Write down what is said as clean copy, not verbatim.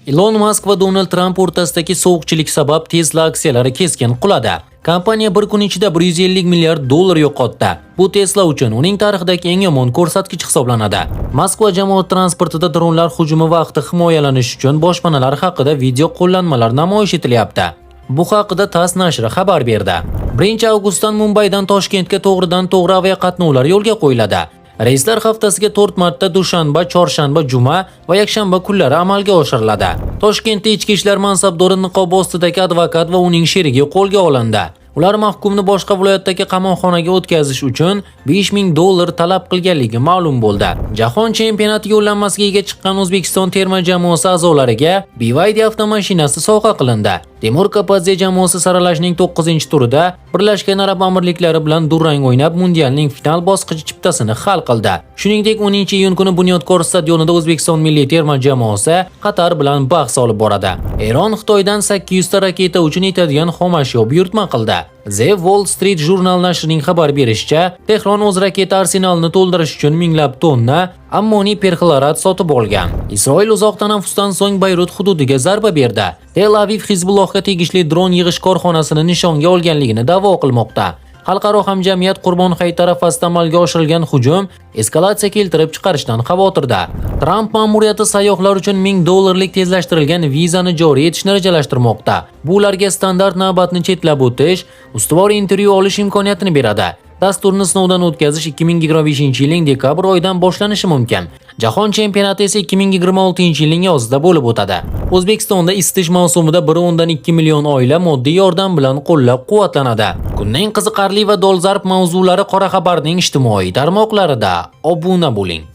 Ilon Mask va Donald Tramp o'rtasidagi sovuqchilik sabab Tesla aksiyalari keskin quladi. Kompaniya bir kun ichida 150 milliard dollar yo'qotdi. Bu Tesla uchun uning tarixidagi eng yomon ko'rsatkich hisoblanadi. Moskva jamoat transportida dronlar hujumi vaqti himoyalanish uchun boshpanalar haqida video qo'llanmalar namoyish etilyapti. Bu haqida TASS nashri xabar berdi. 1-avgustdan Mumbaydan Toshkentga to'g'ridan to'g'ri aviaqatnovlar yo'lga qo'yiladi. Reyslar haftasiga 4 marta dushanba, chorshanba, juma va yakshanba kunlari amalga oshiriladi. Toshkentda ichki ishlar mansabdori niqobi ostidagi advokat va uning sherigi qo'lga olindi. Ular mahkumni boshqa viloyatdagi qamoqxonaga o'tkazish uchun 5000 dollar talab qilganligi ma'lum bo'ldi. Jahon chempionati yo'llanmasiga ega chiqqan O'zbekiston terma jamoasi a'zolariga BYD avtomashinasi sovg'a qilindi. Temur Kapadze jamoasi saralashning 9-turida Birlashgan Arab Amirliklari bilan durang o'ynab, mundialning final bosqichi chiptasini hal qildi. Shuningdek, 10-iyun kuni Bunyodkor stadionida O'zbekiston milliy terma jamoasi Qatar bilan bahs olib boradi. Eron Xitoydan 800 ta raketa uchun yetadigan xomashyo buyurtma qildi. The Wall Street Journal nashrining xabar berishicha, Tehron o'z raketa arsenalini to'ldirish uchun minglab tonna ammoniy perxlorat sotib olgan. Isroil uzoq tanaffusdan so'ng Bayrut hududiga zarba berdi. Tel Aviv Hizbullohga tegishli dron yig'ish korxonasini nishonga olganligini da'vo qilmoqda. Xalqaro hamjamiyat Qurbon hayit arafasida amalga oshirilgan hujum eskalatsiya keltirib chiqarishdan xavotirda. Tramp ma'muriyati sayyohlar uchun 1000 dollarlik tezlashtirilgan vizani joriy etishni rejalashtirmoqda. Bu ularga standart navbatni chetlab o'tish, ustuvor intervyu olish imkoniyatini beradi. Dasturni sinovdan o'tkazish 2025-yilning dekabr oyidan boshlanishi mumkin. Jahon chempionati esa 2026-yilning yozida bo'lib o'tadi. O'zbekistonda isitish mavsumida 1.2 million oila moddiy yordam bilan qo'llab-quvvatlanadi. Kunning qiziqarli va dolzarb mavzulari Qora xabarning ijtimoiy tarmoqlarida. Obuna bo'ling.